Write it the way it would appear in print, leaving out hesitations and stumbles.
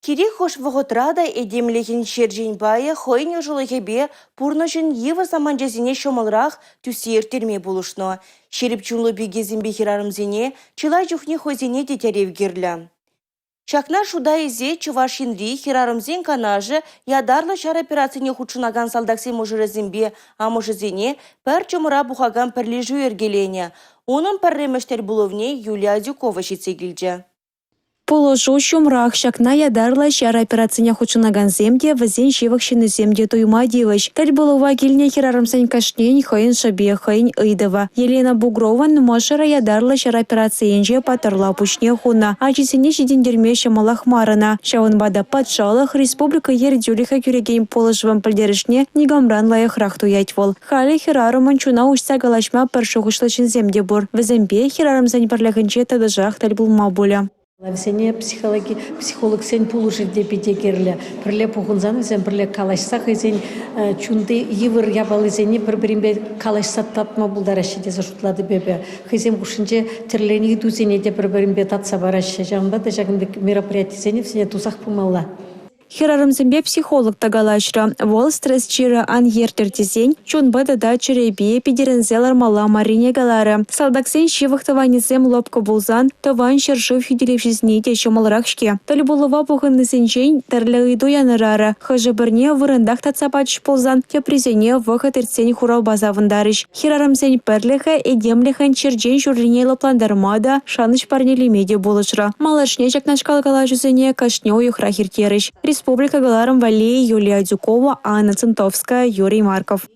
Кирек хӑш вӑхӑтра та этемлӗхӗн черчен пайӗ хӑйӗн ӑшӑлӑхӗпе пурнӑҫӑн йывӑр саманчӗсене ҫӑмӑлрах тӳссе ирттерме пулӑшнӑ. Ҫирӗп чунлӑ пикесемпе хӗрарӑмсене чылай чухне хӑйсене те тӗрев кирлӗ. Ҫакна шута илсе Чӑваш Енри хӗрарӑмсен канашӗ ятарлӑ ҫар операцине хутшӑнакан салтаксен мӑшӑрӗсемпе амӑшӗсене пӗр чӑмӑра пухакан пӗрлешӳ йӗркеленӗ. Унӑн пӗрремӗш тӗл пулӑвне Юлия Адюкова ҫитсе килчӗ. Пулӑшу ҫумрах. Ҫакна ятарлӑ ҫар операцине хутшӑнакансем те, вӗсен ҫывӑх ҫыннисем те туйма тивӗҫ. Тӗл пулӑва килнӗ хӗрарӑмсен кашнийӗн хӑйӗн шӑпи, хӑйӗн ыйтӑвӗ. Елена Бугрован мӑшӑрӗ ятарлӑ ҫар операцийӗнче паттӑрла пуҫне хунӑ. Ачисене ҫитӗнтерме ҫӑмӑлах мар ӑна. Ҫавӑнпа та патшалӑх, республика ертӳлӗхӗ кӳрекен пулӑшӑвӑн пӗлтерӗшне никамран лайӑхрах туять вӑл. Халӗ хӗрарӑмӑн чуна уҫса калаҫма пӗр шухӑшлӑ ҫынсем те пур. Вӗсемпе хӗрарӑмсен пӗрлӗхӗнче тӑтӑшах тӗл пулма пулӗ. Вӗсене психологи, психологсен пулӑшӑвӗ те питӗ кирлӗ. Пӗрле пухӑнсан вӗсем пӗрле калаҫса хӑйсен чунти йывӑр япалисене пӗр-пӗринпе калаҫса татма пултараҫҫӗ тесе шутлатӑп эпӗ. Хӑйсем хушшинче тӗрленӗ ыйтусене те пӗр-пӗринпе татса параҫҫӗ. Ҫавӑнпа та ҫакӑн пек мероприятисене вӗсене тусах пымалла. Хӗрарӑмсемпе психолог та калаҫрӗ. Вӑл стресс чирӗ ан ертӗр тесен чунпа тата чӗрепе питӗрӗнсе лармалла маррине каларӗ. Салтаксен ҫывӑх тӑванӗсем лӑпкӑ пулсан Тӑван ҫӗршыв хӳтӗлевҫисене те ҫӑмӑлрах-ҫке. Тӗл пулӑва пухӑннисенчен тӗрлӗ ыйту янӑрарӗ. Хӑшӗ-пӗрне вырӑнтах татса пачӗҫ пулсан, теприсене вӑхӑт иртсен хуравпа савӑнтарӗҫ. Хӗрарӑмсен пӗрлӗхӗ этемлӗхӗн черчен ҫуррине лӑплантарма та, шанӑҫ парнелеме те пулӑшрӗ. Малашне ҫакнашкал калаҫусене кашни уйӑхрах ирттерӗҫ. Республика кӑларӑм валли Юлия Адюкова, Анна Центовская, Юрий Марков.